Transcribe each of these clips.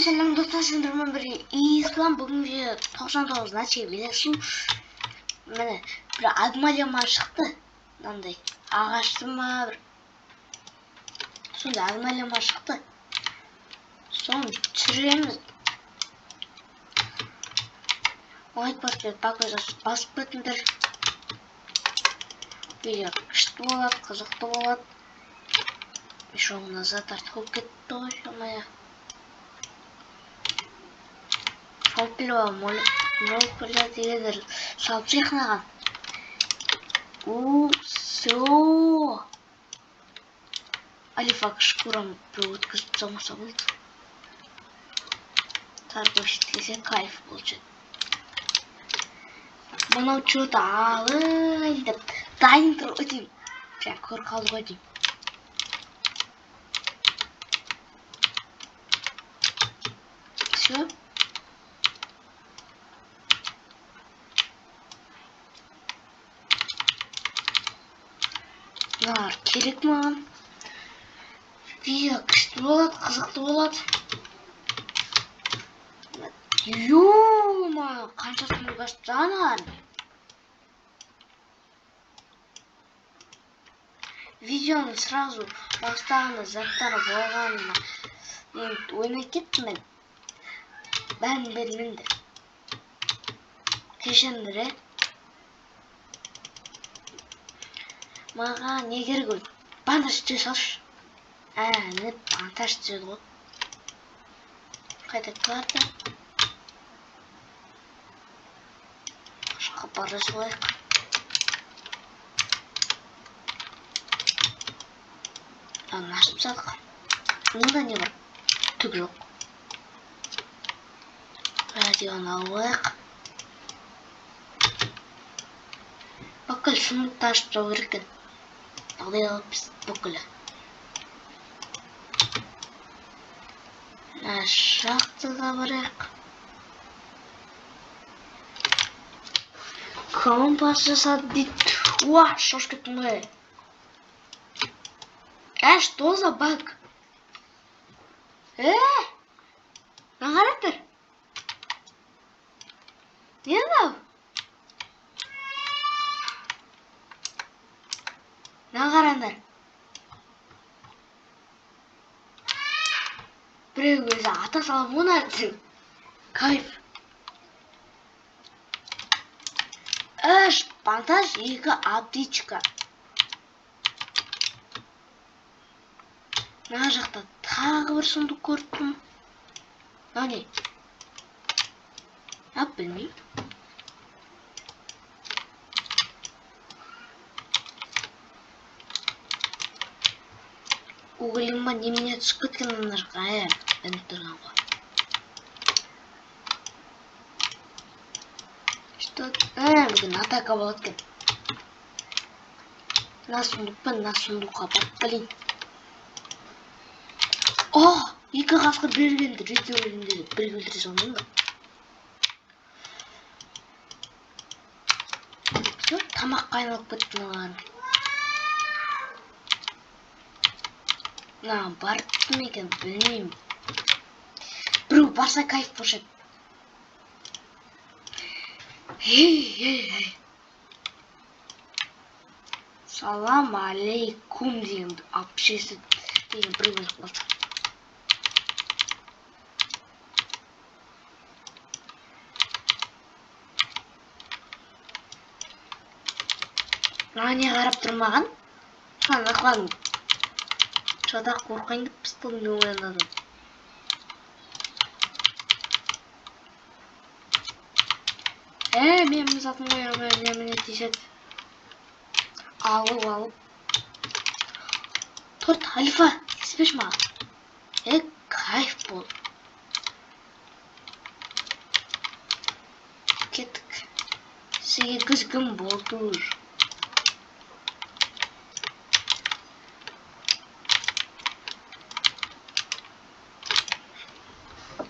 Сәлем, достар, сендермен бірге Ислам. Бүгінгі 99 ночей в лесу. Міне, бір аномалия ма шықты, мынандай ағашты ма, бір сондай аномалия ма шықты, соны түсіреміз. Лайк басып, подписаться басып кетіңдер. Видео күшті болады, қызықты болады. Еще назад артық болып кетті ғой, ё-моё. Шауып дегендер салып тастайық мынаған. У, все. Алифа шкураны біреу өткізіп тастамаса болды. Торговец десе, кайф получит. Мынау че-то алайын деп дайын тұр ғой деймін. Прям көріп қалды ғой деймін. Все. Мыналар керек маған. Видео күшті болады, қызықты болады. Ё-моё, қанша сундук ашып тастаған аналар. Видеоны сразу бастағанда заттар болғанына мен ойнай кеттім мен. Бәрін бермеңдер. Кешіріңдер, е. Маған не керек ол? Бандаж түзе салшы. Ә, не бандаж түзеді ғой. Қайта карта. Жаққа бара салайық. Аны ашып тастадық. Мұнда не бар? Түк жоқ. Радионы алып алайық. Бүкіл сундукты ашып тастау керек екен. Жағдай алып біз бүкілі. Мына шахтаға барайық. Компас жасады дейді. Уа, шошып кеттім ғой. Ә, что за баг? Э? Мына қарап тұр. Не мынау? Мына қараңдар. Біреу өзі ата салып оны. Кайф. Үш бандаж, екі аптечка. Мына жақта тағы бір сундук көріп тұрмын. Мынау не? А, білмеймін. Уголь ма, немене түсіп кеткен ана жаққа, ә, ілініп тұрған ғой. Что? Ә, бүгін атака болады екен. Мына сундук пен мына сундукқа барып, блин. О, екі қасқыр бергенді жеті өлімде деп бірге өлтіре салмадым ба? Все, тамаққа айналып кетті мыналар. Мынаған барыпты ма екен, білмеймін. Біреу барса, кайф болушы еді. Ей, ей, ей. Салам алейкум деген 67 деген біреу өліп қалды. Мына не қарап тұр маған? Ана қылған. Шада қорқайын деп пистолмен оянадым. Ә, менің затым ғой, немене тиіседі. Алып, алып. Торт, альфа, тиіспеші маған. Е, кайф болды. Кеттік. 8 күн болды уже.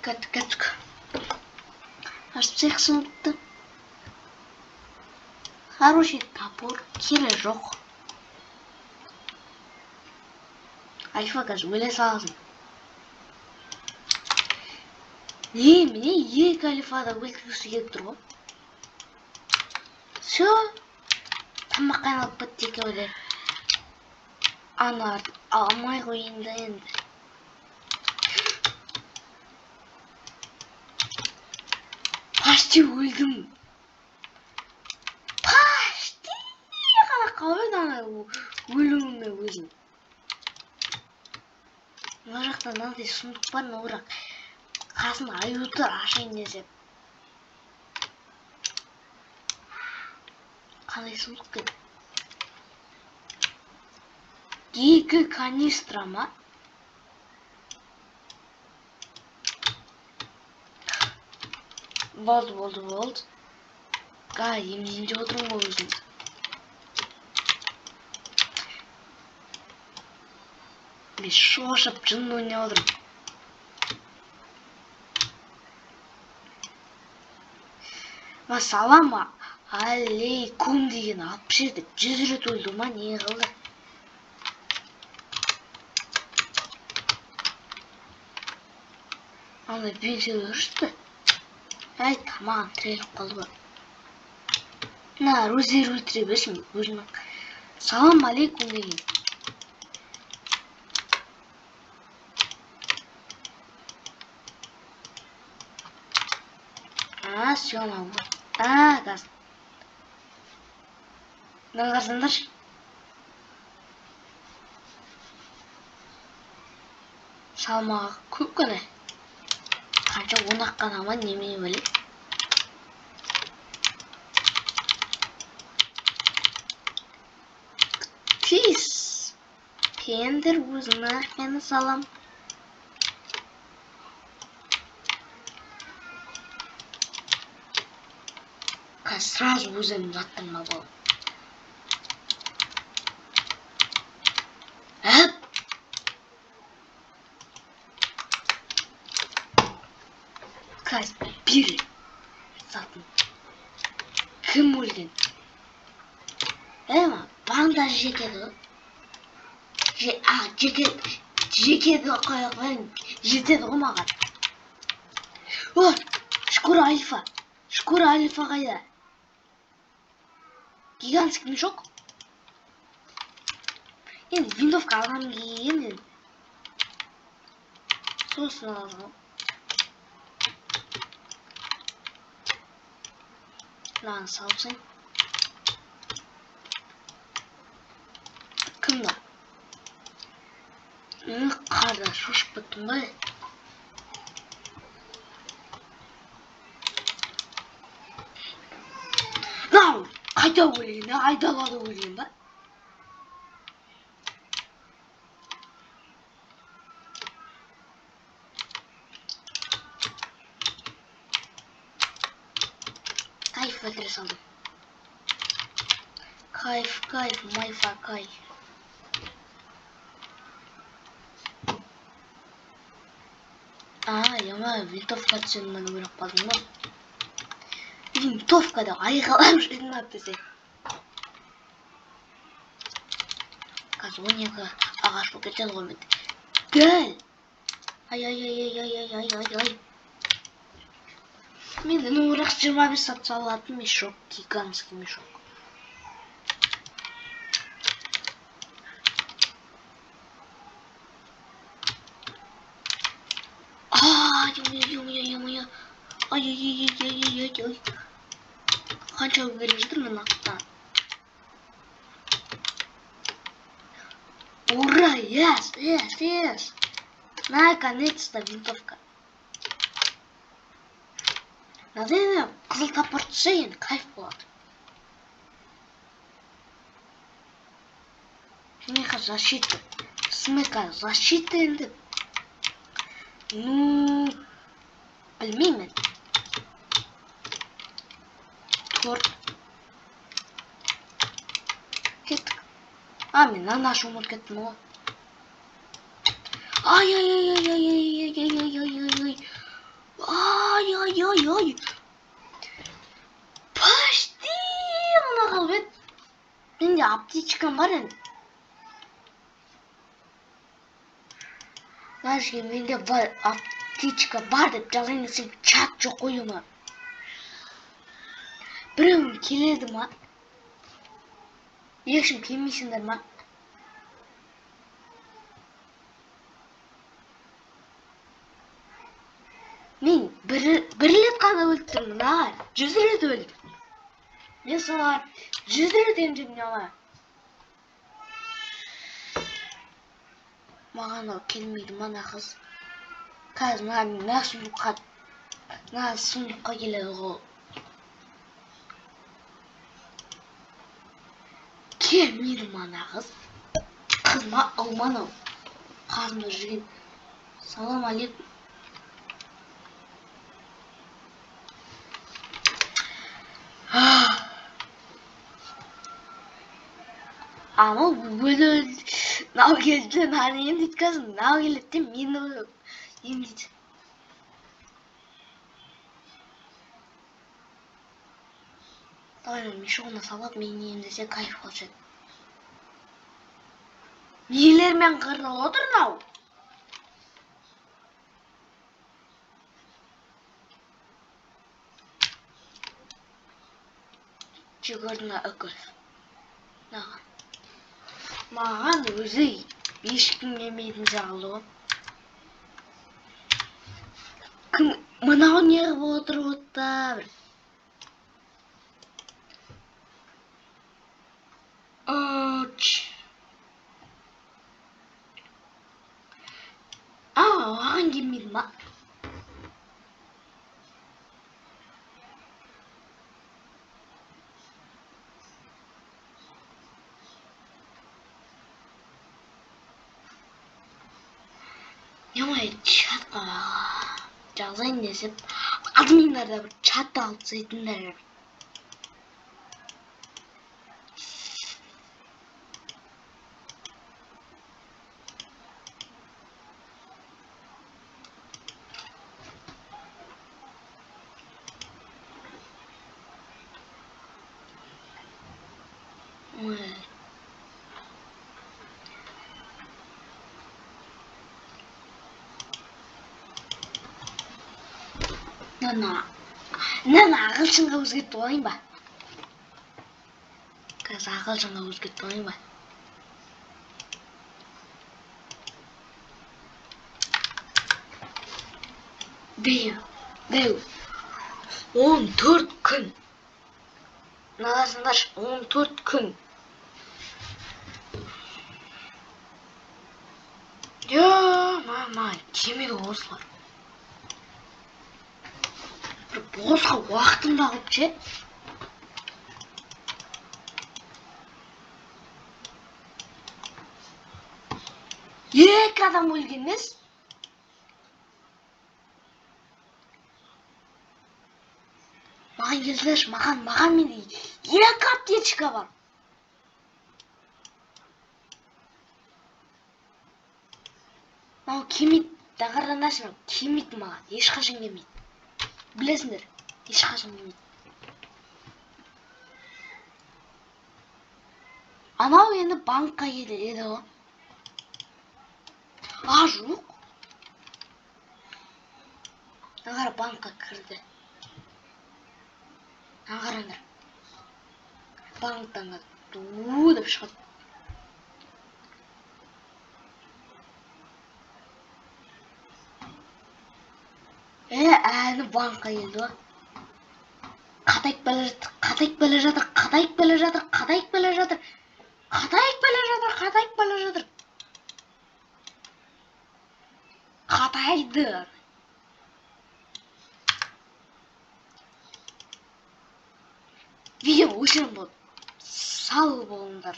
Кеттік, кеттік. Ашып тастайық сундукты. Хороший топор, керек жоқ. Альфа, қазір өле саласың. Не, міне екі альфада өлтіргісі келіп тұр ғой. Все, тамаққа айналып кетті екеуі де. Ана алмай қояйын да енді. Почти өлдім. Почти ғана қалып еді ана өлуіме өзім. Мына жақта мынандай сұмдық бар, но бірақ қасында аю тұр, ашайын десем. Қандай сұмдық екен? 2 канистра ма? Болды, болды, болды. Гай, емдейін деп отырмын ғой өзім. Мен шошып жын ойнап отырмын. Ассалам алейкум деген 67 100 рет өлді ма, не қылды? Ана бензин өршті. Әй, тамағым тіреліп қалды ғой. Мына өздері өлтіре берсін өзінің. Салам алейкум деген. А, всё, мынау. А, газ. Мына қарасаңдаршы. Салмағы көп қана. Қанша он ақ қана ма, немене бәле? Тиіс. Пендір өзіңе мені салам. Қазір сразу өзімнің заттарыма боламын. Әп! Қазір бер затын. Кім өлген? Әй, бандаж жетеді ғой. Жекеді қойған жетеді ғой маған. О, шкура альфа. Шкура альфа қайда? Гигантский мешок. Енді винтовка алғаннан кейін енді сосын аламын. Мынаны салып тастайын. Кім мынау? Қарда шошып кеттім ғой. Мынау қайда өлген, айдалада өлген ба? Кайф өлтіре салдым. Кайф, кайф, майфа, кайф. А, яма, винтовка түсемін өліп қалдым ғой. Винтовка деп айқайлап жүрдім ап десе. Қазір 12 ағаш болып кетеді ғой менде. Дәл! Ай, ай, ай, ай, ай, ай, ай, ай, ай. Мен нұрақ 25 сат салатын мешок, гигантский мешок. Ай, ё-моё, ё-моё, ё-моё. Ай, ай, ай, ай, ай, ай, ай. Қанша беріп жатыр мына ақтан? Ура, yes, yes, yes. Наконец-то винтовка. Наверное, қызыл топор түссе енді кайф болады. Смеха защита. Смеха защита енді. Ну, білмеймін. Торт. Кеттік. А, мен мынаны ашуым ұмытып кеттім ғой. Ай, ай, ай, ай, ай, ай, ай, ай, ай, ай, ай, ай. Ай, ай, ай, ай. Почти ғана қалып еді. Менде аптечкам бар енді. Даже менде бар Аптечка бар деп жазайын десем, чат жоқ қой ма. Біреуің келеді ма? Ешкім келмейсіңдер ма? Мен бір рет қана өліп тұрмын, мыналар 100 рет өлді. Мен солар 100 рет емдедім мыналар. Маған ол келмейді мына қыз. Қазір мына сундукқа келеді ғой. Келмейді мына қыз. Қыз ма, ұл ма анау? Қасымда жүрген. Салам алейкум. Анау өлі мынау келді, мынаны емдейді қазір, мынау келеді де мені емдейді. Давай мен мешогына салып мені емдесе кайф болушы еді. Нелермен қырылып отыр мынау? Жүгірді мына үкі. Мынаған. Маған өзі ешкім келмейтін сияқты ғой. Кім мынау неғып отыр отта бір. Маған келмейді ма? Чатқа жазайын десем, админдар да бір чатты алып тастайтындар. Мынаны ағылшынға өзгертіп алайын ба? Қазір ағылшынға өзгертіп алайын ба? Беу, 14 күн. Мыналарсыңдаршы, 14 күн. Йо, мама, келмейді осылар. Бір босқа уақытымды алып ше. Екі адам өлген емес. Маған келсеңші, маған менде 2 аптечка бар. Мынау келмейді, дағарандашы, мынау келмейді маған, ешқашан келмейді. Білесіңдер, ешқашан келмейді. Анау енді банкқа келеді ғой. А, жоқ. Аңғара банкқа кірді. Аңғараңдар. Банктан ду деп шығады. Әні банкқа келді ғой. Қатайып бара жатыр, қатайып бара жатыр, қатайып бара жатыр, қатайып бара жатыр. Қатайып бара жатыр, қатайып бара жатыр. Қатайды. Видео өшірім болды. Сау болыңдар.